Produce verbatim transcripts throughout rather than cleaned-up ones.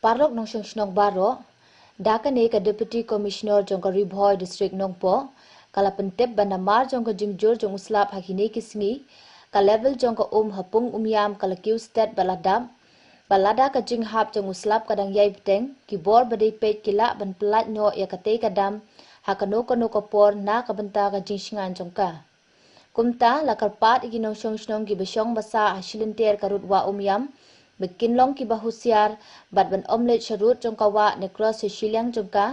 Paralok nongshong shnong baroh, da kane ka Deputy Commissioner jong ka Ri Bhoi District Nongpoh ka la pyntip ba namar jong ka jingjur jong u slap ha kine ki sngi, ka level jong ka um ha pung Umiam ka la kiew stet bad la dap, bad lada ka jinghap jong u slap ka dang ïai bteng, ki bor ba dei peit ki lah ban pyllait noh ïa katei ka dam ha kano kano ka por na ka bynta ka jingshngaiñ jong ka. Kumta la kyrpad ïa ki nongshong shnong kiba shong ba sah ha shilynter ka rud wah Umiam ba kin long kiba husiar bad ban ym leit sha rud jong ka wah ne cross sha shiliang jong ka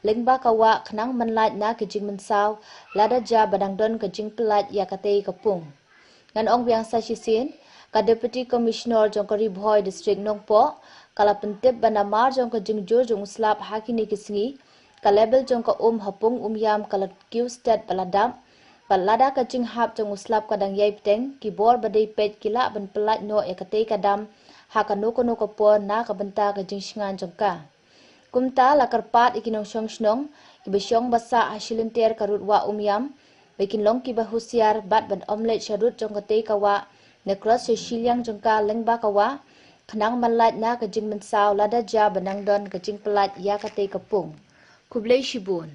lyngba ka wah khnang ban lait na ka jingmynsaw lada jia ba dang don ka jingpyllait ïa katei ka pung. Ngan ong biang sa shisien, ka Deputy Commissioner jong ka Ri Bhoi District Nongpoh ka la pyntip ba namar jong ka jingjur jong u slap ha kine ki sngi, ka level jong ka um ha pung Umiam ka la kiew stet bad la dap, bad lada ka jinghap jong u slap ka dang ïai bteng, ki bor ba dei peit ki lah ban pyllait noh ïa katei ka dam ha kano kano ka por na ka bynta ka jingshngaiñ jong ka. Kumta la kyrpad ïa ki nongshong shnong kiba shong ba sah ha shilynter ka rud wah Umiam ba kin long kiba husiar bad ban ym leit sha rud jong katei ka wah ne cross sha shiliang jong ka lyngba ka wah khnang ban lait na ka jingmynsaw lada jia ba dang don ka jingpyllait ïa katei ka pung. Khublei shibun.